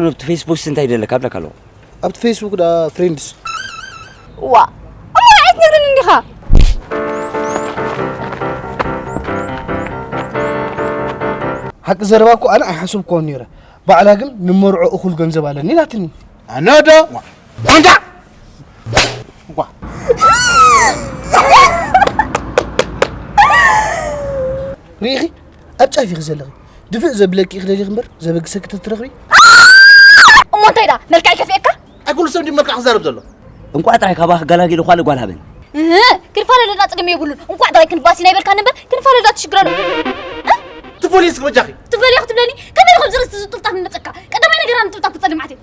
ኣብቲ ፌስቡክ እንታይ ደለካ ኣብለካ ኣለኹ። ኣብቲ ፌስቡክ ዳ ፍሬንድስ። ዋ እሞ ንዓይ ትነግረኒ እንዲኻ። ሓቂ ዘረባ እኮ ኣነ ኣይሓሰብኩዎን ነይረ። ባዕላ ግን ንመርዖ እኹል ገንዘብ ኣለኒ ኢላትኒ። ኣነ ዶ ኣንታ ርኢኺ ኣብ ጫፍ ኢኺ ዘለኺ። ድፍእ ዘብለኪ ኢኺ ደሊኺ እምበር ዘበግሰኪ ተትረኽቢ። እሞ እንታይ ዳ መልክዕ ይከፍኤካ? ኣይ ኩሉ ሰብ እንዲ መልክዕ ክዛረብ ዘሎ። እንቋዕ ጥራይ ካባኺ ገላጊሉ ኳል ጓል ሃበኒ። እህ፣ ክንፋለለና ጽገም የብሉን። እንቋዕ ጥራይ ክንባሲ ናይ በልካኒ እምበር ክንፋለለና ትሽግረሉ። ትፈልይ እስኪ በጃኺ። ትፈልዮ ክትብለኒ ከመይ ኢኹም ዝርእስቲ ዝጥፍጣፍ ንመጸካ? ቀዳማይ ነገር ኣነ ጥፍጣፍ ክጸልም ዓትየ።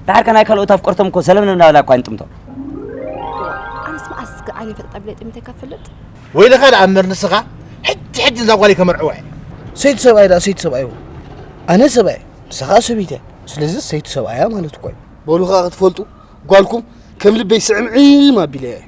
ዳሕር ከ ናይ ካልኦት ኣፍቀርቶም እኮ ሰለምለም እናበላ እኳ ይንጥምቶ። ኣነስ መኣስ ከ ዓይነ ፈልጣ ብለይ ጥሚተ ከፈልጥ። ወይልኻ ደኣ እምበር ንስኻ ሕጂ ሕጂ እዛ ጓለይ ከመርዕዋ እየ። ሰይቲ ሰብኣይ ደኣ ሰይቲ ሰብኣይ እዎ። ኣነ ሰብኣይ ንስኻ ሰበይቲ እያ። ስለዚ ሰይቲ ሰብኣያ ማለት እኮ እዩ። በሉ ኸዓ ክትፈልጡ ጓልኩም ከም ልበይ ስዕምዒም ኣቢለ እየ።